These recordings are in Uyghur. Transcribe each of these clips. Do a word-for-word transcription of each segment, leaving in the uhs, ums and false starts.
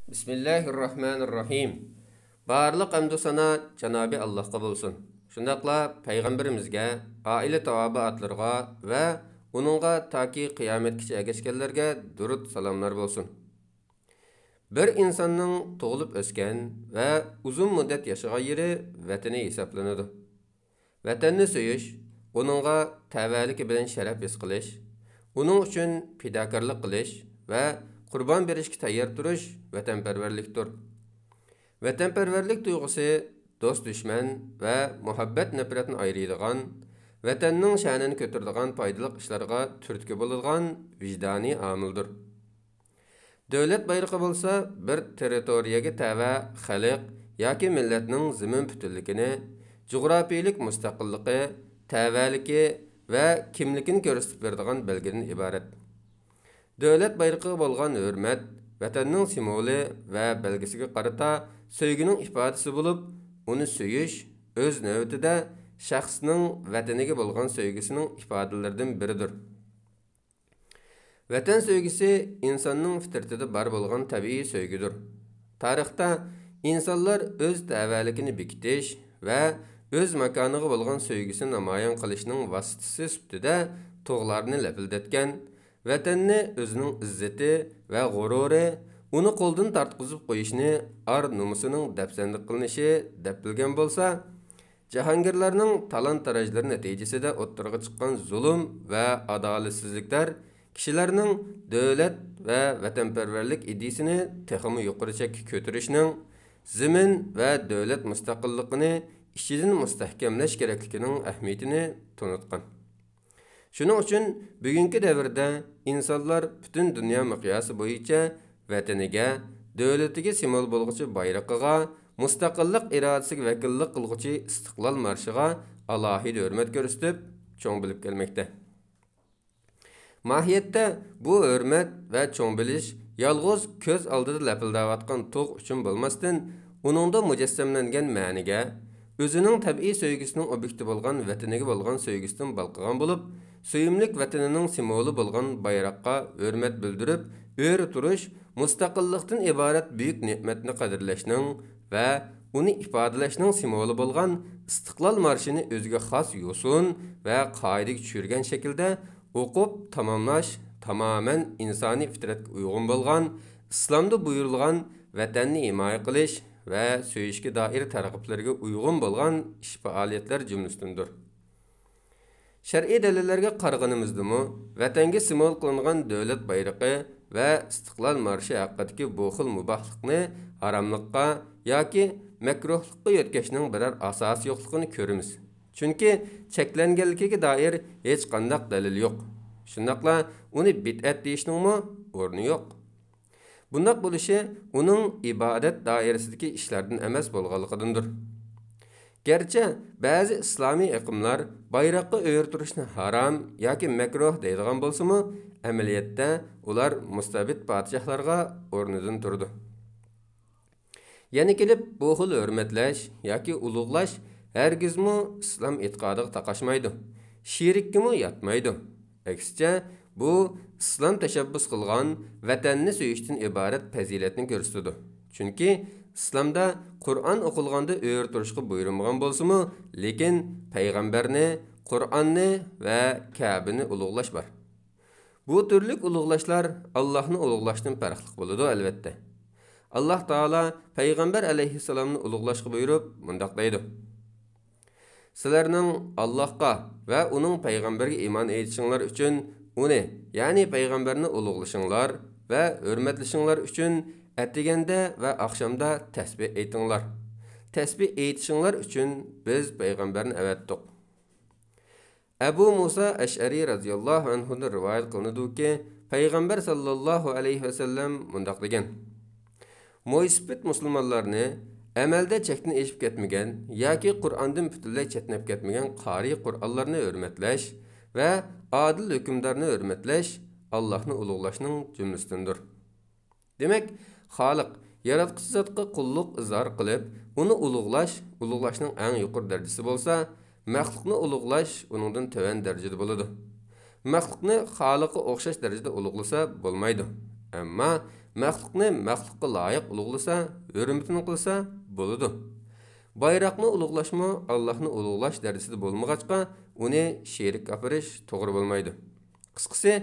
بىسمىللاھىررەھمانىررەھىم. بارلىق ھەمدۇ سانا جانابى ئاللاھقا بولسۇن. شۇنداقلا پەيغەمبىرىمىزگە، ئائىلە تاۋابىئاتلىرىغا ۋە ئۇنىڭغا تاكى قىيامەتكىچە ئەگەشكەنلەرگە دۇرۇت سالاملار بولسۇن. بىر ئىنساننىڭ تۇغۇلۇپ ئۆسكەن ۋە ئۇزۇن مۇددەت ياشىغان يېرى ۋەتىنى ھېسابلىنىدۇ. ۋەتەننى سۆيۈش، ئۇنىڭغا تەۋەلىكى بىلەن شەرەپ ھېس قىلىش، ئۇنىڭ ئۈچۈن پىداكارلىق قىلىش ۋە قۇربان بېرىشكە تەييار تۇرۇش ۋەتەنپەرۋەرلىكتۇر. ۋەتەنپەرۋەرلىك تۇيغۇسى دوست-دۈشمەن ۋە مۇھەببەت-نەپرەتنى ئايرىيدىغان، ۋەتەننىڭ شەنىنى كۆتۈرىدىغان پايدىلىق ئىشلارغا تۈرتكە بولىدىغان ۋىجدانىي ئامىلدۇر. دۆلەت بايرىقى بولسا بىر تېررىتورىيەگە تەۋە خەلق ياكى مىللەتنىڭ زېمىن پۈتۈنلۈكىنى، جۇغراپىيىلىك مۇستەقىللىقى، تەۋەلىكى ۋە كىملىكىنى كۆرسىتىپ بېرىدىغان بەلگىدىن ئىبارەت. دۆلەت بايرىقىغا بولغان ھۆرمەت ۋەتەننىڭ سىمۋولى ۋە بەلگىسىگە قارىتا سۆيگۈنىڭ ئىپادىسى بولۇپ، ئۇنى سۆيۈش، ئۆز نۆۋىتىدە، شەخسنىڭ ۋەتىنىگە بولغان سۆيگۈسىنىڭ ئىپادىلىرىدىن بىرىدۇر. ۋەتەن سۆيگۈسى ئىنساننىڭ فىترىتىدە بار بولغان تەبىئىي سۆيگۈدۇر. تارىختا ئىنسانلار ئۆز تەۋەلىكىنى بېكىتىش ۋە ئۆز ماكانىغا بولغان سۆيگۈسىنى نامايان قىلىشنىڭ ۋاسىتىسى سۈپىتىدە تۇغلارنى لەپىلدەتكەن، ۋەتەننى ئۆزىنىڭ ئىززىتى ۋە غۇرۇرى، ئۇنى قولدىن تارتقۇزۇپ قويۇشنى ئار نومۇسىنىڭ دەپسەندە قىلىنىشى دەپ بىلگەن بولسا، جاھانگىرلارنىڭ تالان-تاراجلىرى نەتىجىسىدە ئوتتۇرىغا چىققان زۇلۇم ۋە ئادالەتسىزلىكلەر كىشىلەرنىڭ دۆلەت ۋە ۋەتەنپەرۋەرلىك ئىدىيىسىنى تېخىمۇ يۇقىرى چەككە كۆتۈرۈشنىڭ، زېمىن ۋە دۆلەت مۇستەقىللىقىنى ئىچىدىن مۇستەھكەملەش كېرەكلىكىنىڭ ئەھمىيىتىنى تونۇتقان. شۇنىڭ ئۈچۈن بۈگۈنكى دەۋردە ئىنسانلار پۈتۈن دۇنيا مىقياسى بويىچە ۋەتىنىگە، دۆلىتىگە سىمۋول بولغۇچى بايرىقىغا، مۇستەقىللىق ئىرادىسىگە ۋەكىللىك قىلغۇچى ئىستىقلال مارشىغا ئالاھىدە ھۆرمەت كۆرسىتىپ، چوڭ بىلىپ كەلمەكتە. ماھىيەتتە بۇ ھۆرمەت ۋە چوڭ بىلىش يالغۇز كۆز ئالدىدا لەپىلدەۋاتقان تۇغ ئۈچۈن بولماستىن، ئۇنىڭدا مۇجەسسەملەنگەن مەنىگە، ئۆزىنىڭ تەبىئىي سۆيگۈسىنىڭ ئوبيېكتى بولغان ۋەتىنىگە بولغان سۆيگۈسىدىن بالقىغان بولۇپ، سۆيۈملۈك ۋەتىنىنىڭ سىمۋولى بولغان بايراققا ھۆرمەت بىلدۈرۈپ، ئۆرە تۇرۇش مۇستەقىللىقتىن ئىبارەت بۈيۈك نېمەتنى قەدىرلەشنىڭ ۋە ئۇنى ئىپادىلەشنىڭ سىمۋولى بولغان ئىستىقلال مارشىنى ئۆزىگە خاس يوسۇن ۋە قائىدىگە چۈشۈرگەن شەكىلدە ئوقۇپ تاماملاش تامامەن ئىنسانىي فىترەتكە ئۇيغۇن بولغان، ئىسلامدا بۇيرۇلغان ۋەتەننى ھىمايە قىلىش ۋە سۆيۈشكە دائىر تەرغىبلىرىگە ئۇيغۇن بولغان ئىش-پائالىيەتلەر جۈملىسىدىندۇر. شەرئىي دەلىللەرگە قارىغىنىمىزدىمۇ، ۋەتەنگە سىمۋول قىلىنغان دۆلەت بايرىقى ۋە ئىستىقلال مارشى ھەققىدىكى بۇ خىل مۇباھلىقنى ھاراملىققا ياكى مەكرۇھلۇققا يۆتكەشنىڭ بىرەر ئاساسى يوقلۇقىنى كۆرىمىز. چۈنكى چەكلەنگەنلىكىگە دائىر ھېچقانداق دەلىل يوق. شۇنداقلا ئۇنى بىدئەت دېيىشنىڭمۇ ئورنى يوق. بۇنداق بولۇشى ئۇنىڭ ئىبادەت دائىرىسىدىكى ئىشلاردىن ئەمەس بولغانلىقىدىندۇر. گەرچە بەزى ئىسلامىي ئېقىملار بايراققا ئۆرە تۇرۇشنى ھارام ياكى مەكرۇھ دەيدىغان بولسىمۇ، ئەمەلىيەتتە ئۇلار مۇستەبىت پادىشاھلارغا ئورنىدىن تۇرىدۇ. يەنە كېلىپ، بۇ خىل ھۆرمەتلەش ياكى ئۇلۇغلاش ھەرگىزمۇ ئىسلام ئېتىقادىغا تاقاشمايدۇ، شىرككىمۇ ياتمايدۇ. ئەكسىچە، بۇ ئىسلام تەشەببۇس قىلغان ۋەتەننى سۆيۈشتىن ئىبارەت پەزىلەتنى كۆرسىتىدۇ. چۈنكى ئىسلامدا قۇرئان ئوقۇلغاندا ئۆرە تۇرۇشقا بۇيرۇلمىغان بولسىمۇ، لېكىن پەيغەمبەرنى، قۇرئاننى ۋە كەبىنى ئۇلۇغلاش بار. بۇ تۈرلۈك ئۇلۇغلاشلار ئاللاھنى ئۇلۇغلاشتىن پەرقلىق بولىدۇ، ئەلۋەتتە. ئاللاھ تائالا پەيغەمبەر ئەلەيھىسسالامنى ئۇلۇغلاشقا بۇيرۇپ، مۇنداق دەيدۇ: سىلەرنىڭ ئاللاھقا ۋە ئۇنىڭ پەيغەمبىرىگە ئىمان ئېيتىشىڭلار ئۈچۈن ئۇنى، يەنى پەيغەمبەرنى ئۇلۇغلىشىڭلار ۋە ھۆرمەتلىشىڭلار ئۈچۈن ئەتىگەندە ۋە ئاخشامدا تەسبىھ ئېيتىڭلار. تەسبىھ ئېيتىشىڭلار ئۈچۈن بىز پەيغەمبەرنى ئەۋەتتۇق. ئەبۇ مۇسا ئەشئەرى رەزىياللاھۇ ئەنھۇدىن رىۋايەت قىلىنىدۇكى، پەيغەمبەر ساللاللاھۇ ئەلەيھى ۋەسەللەم مۇنداق دېگەن: مويسىپىت مۇسۇلمانلارنى ئەمەلدە چەكتىن ئېشىپ كەتمىگەن ياكى قۇرئاندىن پۈتۈنلەي چەتنەپ كەتمىگەن قارىي قۇرئانلارنى ھۆرمەتلەش ۋە ئادىل ھۆكۈمدارنى ھۆرمەتلەش ئاللاھنى ئۇلۇغلاشنىڭ جۈملىسىدىندۇر. دېمەك، خالىق، ياراتقۇچى زاتقا قۇللۇق ئىزھار قىلىپ، ئۇنى ئۇلۇغلاش، ئۇلۇغلاشنىڭ ئەڭ يۇقىرى دەرىجىسى بولسا، مەخلۇقنى ئۇلۇغلاش ئۇنىڭدىن تۆۋەن دەرىجىدە بولىدۇ. مەخلۇقنى خالىققا ئوخشاش دەرىجىدە ئۇلۇغلىسا بولمايدۇ. ئەمما مەخلۇقنى مەخلۇققا لايىق ئۇلۇغلىسا، ھۆرمىتىنى قىلسا بولىدۇ. بايراقنى ئۇلۇغلاشمۇ ئاللاھنى ئۇلۇغلاش دەرىجىسىدە بولمىغاچقا، ئۇنى شېرىك ئاپىرىش توغرا بولمايدۇ. قىسقىسى،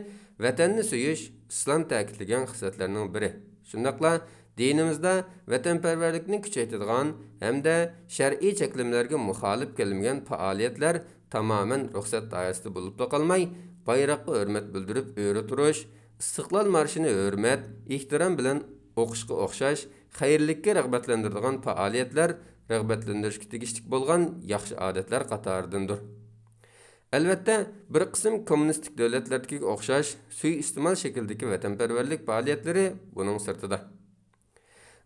ۋەتەننى سۆيۈش ئىسلام تەكىتلىگەن خىسلەتلەرنىڭ بىرى. شۇنداقلا دىنىمىزدا ۋەتەنپەرۋەرلىكنى كۈچەيتىدىغان ھەمدە شەرئىي چەكلىمىلەرگە مۇخالىپ كەلمىگەن پائالىيەتلەر تامامەن رۇخسەت دائىرىسىدە بولۇپلا قالماي، بايراققا ھۆرمەت بىلدۈرۈپ ئۆرە تۇرۇش، ئىستىقلال مارشىنى ھۆرمەت، ئېھتىرام بىلەن ئوقۇشقا ئوخشاش خەيرلىككە رىغبەتلەندۈرىدىغان پائالىيەتلەر رىغبەتلەندۈرۈشكە تېگىشلىك بولغان ياخشى ئادەتلەر قاتارىدىندۇر. ئەلۋەتتە، بىر قىسىم كوممۇنىستىك دۆلەتلەردىكىگە ئوخشاش سۇيىئىستېمال شەكلىدىكى ۋەتەنپەرۋەرلىك پائالىيەتلىرى بۇنىڭ سىرتىدا.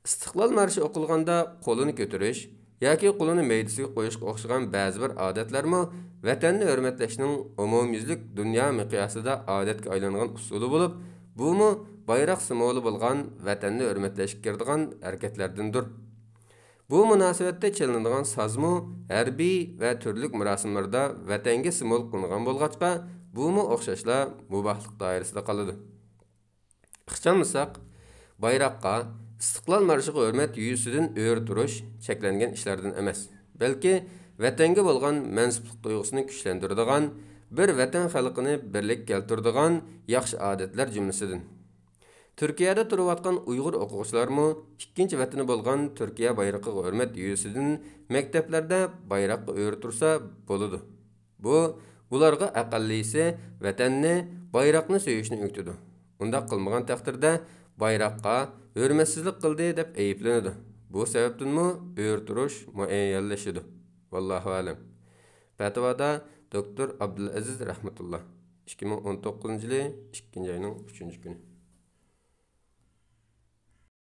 ئىستىقلال مارشى ئوقۇلغاندا قولىنى كۆتۈرۈش ياكى قولىنى مەيدىسىگە قويۇشقا ئوخشىغان بەزى بىر ئادەتلەرمۇ ۋەتەننى ھۆرمەتلەشنىڭ ئومۇميۈزلۈك دۇنيا مىقياسىدا ئادەتكە ئايلانغان ئۇسۇلى بولۇپ، بۇمۇ بايراق سىمۋولى بولغان ۋەتەننى ھۆرمەتلەشكە كىرىدىغان ھەرىكەتلەردىندۇر. بۇ مۇناسىۋەتتە چېلىنىدىغان سازمۇ ھەربىي ۋە تۈرلۈك مۇراسىملىرىدا ۋەتەنگە سىمۋول قىلىنغان بولغاچقا، بۇمۇ ئوخشاشلا مۇباھلىق دائىرىسىدا قالىدۇ. ئىخچاملىساق، بايراققا، ئىستىقلال مارشىغا ھۆرمەت يۈزىسىدىن ئۆرە تۇرۇش چەكلەنگەن ئىشلاردىن ئەمەس، بەلكى ۋەتەنگە بولغان مەنسۇپلۇق تۇيغۇسىنى كۈچلەندۈرىدىغان، بىر ۋەتەن خەلقىنى بىرلىككە كەلتۈرىدىغان ياخشى ئادەتلەر جۈملىسىدىن. تۈركىيەدە تۇرۇۋاتقان ئۇيغۇر ئوقۇغۇچىلارمۇ ئىككىنچى ۋەتىنى بولغان تۈركىيە بايرىقىغا ھۆرمەت يۈزىسىدىن مەكتەپلەردە بايراققا ئۆرە تۇرسا بولىدۇ. بۇ ئۇلارغا ئەقەللىيسى ۋەتەننى، بايراقنى سۆيۈشنى ئۆگىتىدۇ. ئۇنداق قىلمىغان تەقدىردە، بايراققا ھۆرمەتسىزلىك قىلدى دەپ ئەيىبلىنىدۇ. بۇ سەۋەبتىنمۇ ئۆرە تۇرۇش مۇئەييەنلىشىدۇ. ۋاللاھۇ ئەلەم. پەتىۋادا دوكتور ئابدۇلئەزىز رەھمەتۇللا، ئىككى مىڭ ئون توققۇزىنچى يىلى ئىككىنچى ئاينىڭ ئۈچىنچى كۈنى.